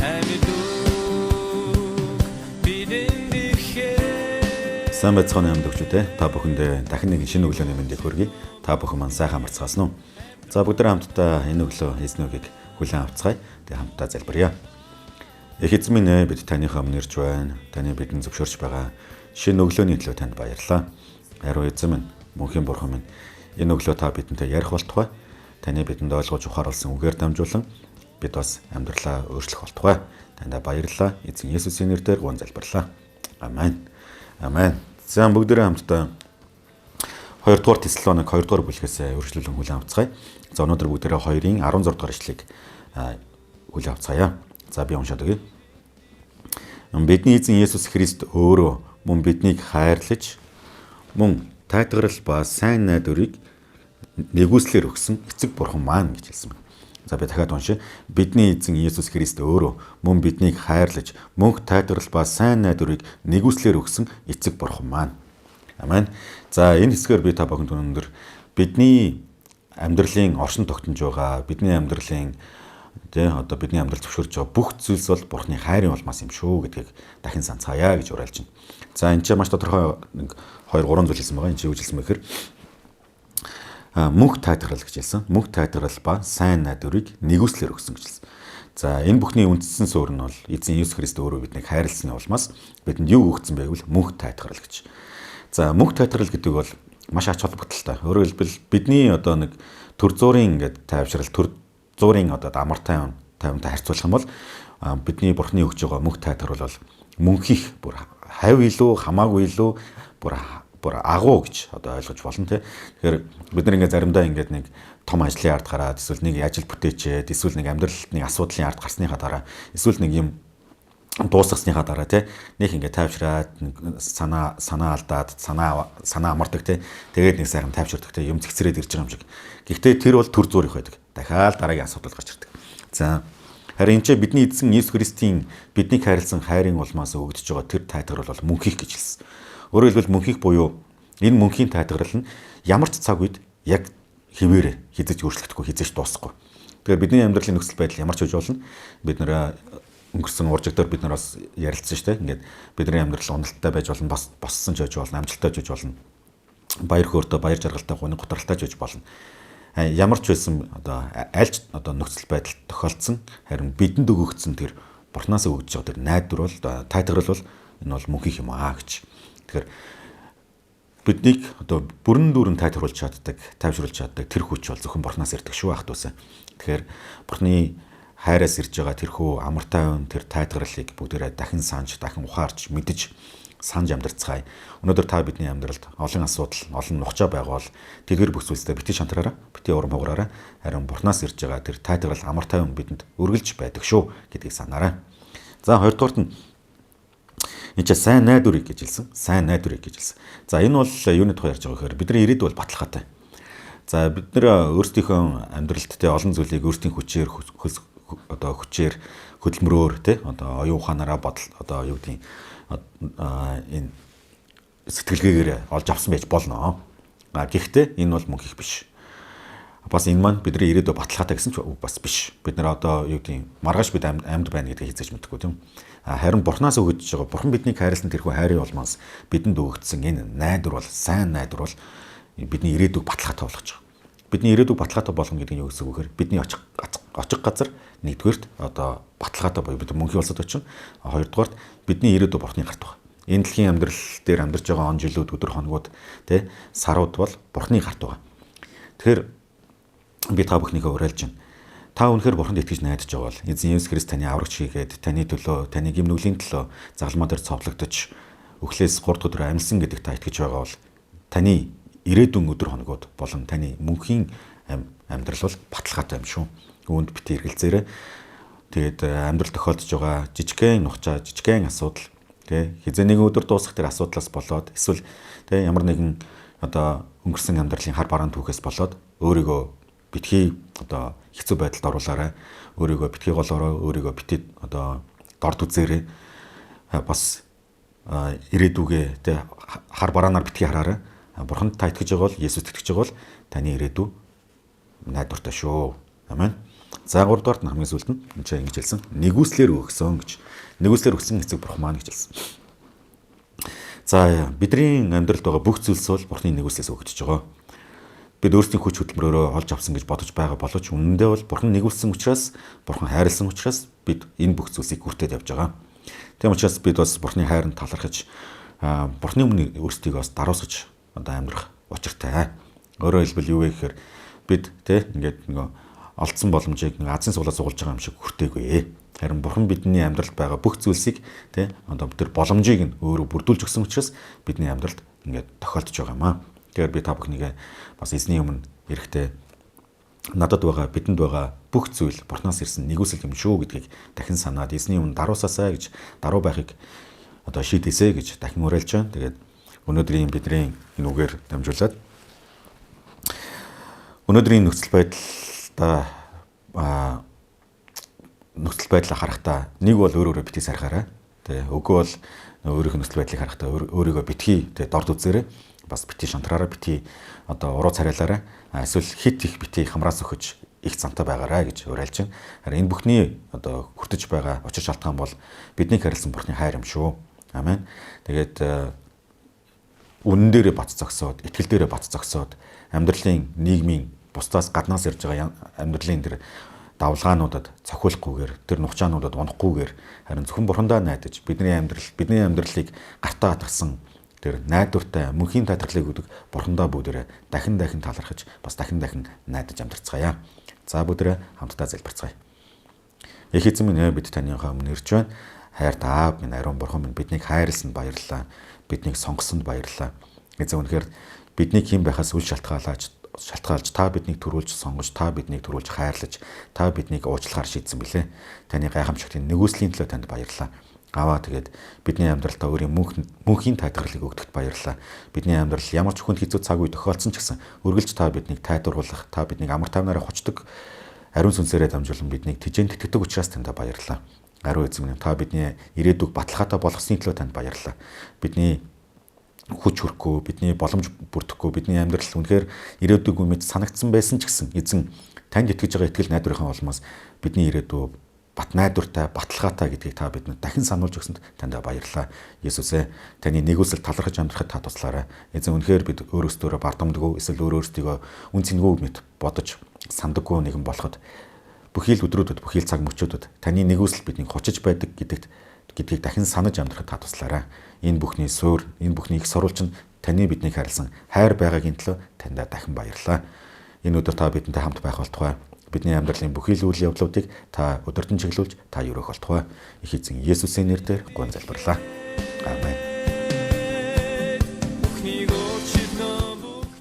Амьд үг бидэнд ирэхээр. Сайн байцгаана уу амдагчүүд ээ. Та бүхэндээ дахин нэгэн шинэ өглөөний мэндийг хүргэе. Та бүхэн маань сайхан амарцгаасан уу? За бүгд хамтдаа энэ өглөө эзэн үгийг хүлээн авцгаая. Тэгээ хамтдаа залбирая. Их эзэн минь ээ, бид таныхаа өмнө ирж байна. Таны бидэнд зөвшөөрч байгаа шинэ өглөөний төлөө танд баярлалаа. Ариун эзэн минь, мөнхийн бурхан минь, энэ өглөө та бидэнтэй ярих болтугай. Таны бидэнд ойлгож ухааруулсан үгээр дамжуулан бид бас амьдралаа өөрчлөх болтугай. Таньда баярлалаа. Эзэн Есүсийн нэрээр гуйн залбирлаа. Амен. Амен. За бүгдээрээ хамтдаа 2 дугаар Тесалоник 2 дугаар бүлгээс үргэлжлүүлэн хүлээн авцгаая. За өнөөдөр бүгдээрээ 2-ын 16 дугаар ишлэгийг хүлээн авцгаая. За би уншаад өгье. Бидний эзэн Есүс Христ өөрөө мөн биднийг хайрлаж мөн тайтгарал ба сайн найдварыг нэгүслээр өгсөн эцэг бурхан маань гэж хэлсэн байна. За би дахиад уншия. Бидний эзэн Есүс Христ өөрөө мөн биднийг хайрлаж мөнх тайтгарал ба сайн найдварыг нэгүслээр өгсөн эцэг бурхан маань. Амен. За энэ хэсгээр би та бүхэнд өнөөдөр бидний амьдралын оршин тогтнож байгаа, бидний амьдралын тэ одоо бидний амьдрал зөвшөөрж байгаа бүх зүйлс бол Бурхны хайрын улмаас юм шүү гэдгийг дахин санацгаая гэж уриалж байна. За энэ ч маш тодорхой нэг 2 3 зүйл хэлсэн байгаа. Энэ чи юу хэлсэн бэ гэхээр мөнх тайтгарал гэж хэлсэн. Мөнх тайтгарал ба сайн найдварыг нэгүслээр өгсөн гэж хэлсэн. За энэ бүхний үндсэн суурь нь бол эзэн Есүс Христ өөрөө биднийг хайрласны улмаас бидэнд юу өгсөн бэ гэвэл мөнх тайтгарал гэж. За мөнх тайтгарал гэдэг бол маш ач холбогдолтой. Өөрөөр хэлбэл бидний одоо нэг төр зуурын ингээд тайвшрал, төр зуурын одоо амар тайвантай харьцуулах юм бол бидний Бурхны өгч байгаа мөнх тайтгарал бол мөнхих бүр хав илүү хамаагүй илүү бүр агуу гэж одоо ойлгож болно те. Тэгэхээр бид нар ингээд заримдаа ингээд нэг том ажлын ард гараад эсвэл нэг ажил бүтээчээд эсвэл нэг амьдралд нэг асуудлын ард гарсныхаа дараа эсвэл нэг юм дуусгасныхаа дараа те нэг ингээд тайвшраад нэг санаа алдаад санаа амардаг те. Тэгээд нэг сайхан тайвширдаг те, юм зэгцрээд ирж байгаа юм шиг. Гэхдээ тэр бол төр зур их байдаг. Дахиад дараагийн асуудал гарч ирдэг. За харин энэ ч бидний эзэн Есүс Христийн биднийг хайрласан хайрын улмаас өгдөж байгаа тэр тайтгарал бол мөнхих гэж хэлсэн. Өөрөөр хэлбэл мөнхих буюу энэ мөнхийн тайтгарал нь ямар ч цаг үед яг хэвээрээ хизэж өөрчлөгдөхгүй, хизэж дуусахгүй. Тэгэхээр бидний амьдралын нөхцөл байдал ямар ч үж болно. Бид нэр өнгөрсөн уржигдаар бид нар бас ярилцсан шүү дээ. Ингээд бидний амьдрал уналттай байж болно, бас боссон ч байж болно, амжилттай ч байж болно. Баяр хөөртэй, баяр жаргалтай, гуниг гутралтай ч байж болно. Ямар ч байсан одоо альж одоо нөхцөл байдал тохиолдсон, харин бидэнд өгөгдсөн тэр Бурханаас өгдөж байгаа тэр найдвар бол тайтгарал бол энэ бол мөнхих юм аа гэж. Тэгэхээр биднийг одоо бүрэн дүүрэн тайтгаруулж чаддаг, тайвшруулж чаддаг тэр хүч бол зөвхөн Бурханаас ирдэг шүү ах дүүсээ. Тэгэхээр Бурханы хайраас ирж байгаа тэрхүү амар тайван тэр тайтгарлыг бүгдээрээ дахин санаж, дахин ухаарч, мэдэж санаж амьдарцгаая. Өнөөдөр та бидний амьдралд олон асуудал, олон нухчаа байгаа бол тэдгэр бүх зүйлстэй бити шантраараа, бити урам хугараараа, харин Бурханаас ирж байгаа тэр тайтгарал амар тайван бидэнд үргэлж байдаг шүү гэдгийг санаарай. За хоёрдугаарт нь энэ ч сайн найдварыг гэж хэлсэн. Сайн найдварыг гэж хэлсэн. За энэ бол юуны тухай ярьж байгаа гэхээр бидний ирээдүй бол баталгаатай. За бид нэр өөрсдийнхөө амьдралд те олон зүйлийг өөрсдийн хүчээр одоо хүчээр хөдөлмөрөөр те одоо оюун ухаанаараа бодол одоо юу гэдгийг энэ сэтгэлгээгээр олж авсан байж болно. Гэхдээ энэ бол мөнх их биш. Бас энэ маань бидний ирээдүй баталгаатай гэсэн ч бас биш. Бид нар одоо юу гэдгийг маргааш бид амьд байна гэдгийг хэзээ ч мэдэхгүй тийм. Харин Бурханаас өгөж байгаа Бурхан биднийг хайрласан тэрхүү хайрын улмаас бидэнд өгөгдсөн энэ найдвар бол сайн найдвар бол бидний ирээдүйг баталгаатай болгож байгаа. Бидний ирээдүйг баталгаатай болгоно гэдэг нь юу гэсэн үг вэ гэхээр бидний очих газар нэгдүгээрт одоо баталгаатай буюу бид мөнхийн улсад очино. Хоёрдугаарт бидний ирээдүй Бурханы гарт байгаа. Энэ дэлхийн амьдрал дээр амьдарч байгаа он жилүүд, өдөр хоногуд тэ сарууд бол Бурханы гарт байгаа. Тэгэхээр би та бүхнийхээ уриалж байна. Та үнэхээр Бурханд итгэж найдаж байгаа бол эзэн Есүс Христ таны аврагч хийгээд таны төлөө, таны гэм нүглийн төлөө загалмаа дээр цовдлогдож өглөөс 3 дахь өдөр амьсан гэдэг та итгэж байгаа бол таны ирээдүйн өдөр хоногуд болон таны мөнхийн амьдрал бол баталгаатай юм шүү. Үүнд бити эргэлзээрэй. Тэгээд амьдрал тохиолдож байгаа жижигхэн нухчаа, жижигхэн асуудал тэ хизээ нэгэн өдөр дуусах тэр асуудлаас болоод эсвэл тэ ямар нэгэн одоо өнгөрсөн амьдралын хар бараан түүхээс болоод өөрийгөө битгий одоо хэцүү байдалд оруулаарай. Өөрийгөө битгий голоорой, өөрийгөө битгий одоо дорд үзээрэй. Бас ирээдүгээ тэ хар бараанаар битгий хараарай. Бурханд та итгэж байгаа бол, Есүст итгэж байгаа бол таны ирээдүй найдвартай шүү. Амен. За 3 дугаарт нь хамгийн сүүлд нь энэ чинь ингэж хэлсэн. Нэгүслэр өгсөн гэж. Нэгүслэр өгсөн эцэг бурхан маань гэж хэлсэн. За бидний амьдралд байгаа бүх зүйлс бол бурханы нэгүслээс өгдөж байгаа. Бид өөрсдийн хүч хөдөлмөрөөрөө олж авсан гэж бодож байгаа боловч үнэндээ бол бурхан нэгүүлсэн учраас, бурхан хайрлсан учраас бид энэ бүх зүйлсийг хүртээд явж байгаа. Тийм учраас бид бас бурханы хайранд талархаж, бурханы өмнө өөрсдийгөө бас даруусгаж одоо амьдрах учиртай. Өөрөөр хэлбэл юу вэ гэхээр бид тэ ингээд нөгөө олдсон боломжийг нэг азийн суулаа суулж байгаа юм шиг хүртээгүй. Харин бурхан бидний амьдралд байгаа бүх зүйлсийг тэ одоо тэр боломжийг нь өөрөө бүрдүүлж өгсөн учраас бидний амьдралд ингээд тохиолдож байгаа юм аа. Тэгэхээр би та бүхнийг бас эзний өмнө эрэхтэй надад байгаа, бидэнд байгаа бүх зүйл бурхнаас ирсэн нэгүсэл юм шүү гэдгийг дахин санаад эзний өмнө даруусаасаа гэж даруй байхыг одоо шийдээсэй гэж дахин уриалж байна. Тэгээд өнөөдрийн бидний энэ үгээр дамжуулаад өнөөдрийн нөхцөл байдлаа нөхцөл байдлаа харахтаа нэг бол өөр өөрө битгий сархаарай. Тэ үгүй бол өөрийнх нь нөхцөл байдлыг харахтаа өөрийгөө битгий тэ дорд үзээрэй. Бас битгий шантраараа, битгий одоо уруу царайлаарай. Эсвэл хит их битгий хамраас өгөж их зантай байгаарай гэж уриалж байна. Харин энэ бүхний одоо хүртэж байгаа учир шалтгаан бол бидний харилцсан Бурхны хайр юм шүү. Амен. Тэгээд үнэн дээрээ бат зогсоод, итгэл дээрээ бат зогсоод амьдралын нийгмийн бусдаас гаднаас ирж байгаа амьдралын тэр давлгаануудад цохиулахгүйгээр, тэр нухчаануудад унахгүйгээр харин зөвхөн бурхандаа найдаж бидний амьдрал, бидний амьдралыг гартаа атгасан тэр найдвартай мөнхийн тайтгарлыг өгдөг бурхандаа бүгдээрээ дахин дахин талархаж бас дахин дахин найдаж амьдарцгаая. За бүгдээрээ хамтдаа залбирцгаая. Их эзэн минь, бид таныхаа өмнө ирж байна. Хайрт аав минь, ариун бурхан минь, биднийг хайрласанд баярлалаа. Биднийг сонгосонд баярлалаа. Эзэн, үнэхээр биднийг хэн байхаас үл шалтгаалж та биднийг төрүүлж сонгож, та биднийг төрүүлж хайрлаж, та биднийг уучлахаар шийдсэн билээ. Таны гайхамшигтын нэгүслийн төлөө танд баярлалаа. Аваа, тэгээд бидний амьдралдаа өөрийн мөнхийн тайтгарлыг өгдөгт баярлалаа. Бидний амьдрал ямар ч хүнд хэцүү цаг үе тохиолдсон ч гэсэн үргэлж та биднийг тайлбарлах, та биднийг амар тайвнаараа хочдог ариун сүнсээрээ дамжуулан биднийг тэжээн тэтгэдэг учраас танд баярлалаа. Ариун эзэн минь, та бидний ирээдүг баталгаатай болгосны төлөө танд баярлалаа. Бидний хүч хүрхгүй, бидний боломж бүрдэхгүй, бидний амьдрал үнэхээр ирээдүг мэд санагдсан байсан ч гэсэн эзэн танд итгэж байгаа итгэл найдварын улмаас бидний ирээдүй бат найдвартай, баталгаатай гэдгийг та бидэнд дахин сануулж өгсөнд танд баярлалаа. Есүсээ, таны нэгүсэл талархаж амьдрахад та туслаарай. Эзэн, үнэхээр бид өөрөөсөө бардамдаггүй, эсвэл өөр өөрсдийгөө үн цэнгүй мэт бодож сандаггүй нэгэн болоход бүхий л өдрүүдэд, бүхий л цаг мөчүүдэд таны нэгүсэл биднийг хочиж байдаг гэдгийг дахин санаж амьдрахад та туслаарай. Энэ бүхний суур, энэ бүхний их сурвалж нь таны биднийг хайрлсан хайр байгаагийн төлөө таньда дахин баярлалаа. Энэ өдөр та бидэнтэй хамт байх болтугай. Бидний амьдралын бүхий л үйл явдлуудыг та өдөртөн чиглүүлж та өрөөх болтугай. Их эзэн Есүсийн нэрээр гуйн залбирлаа.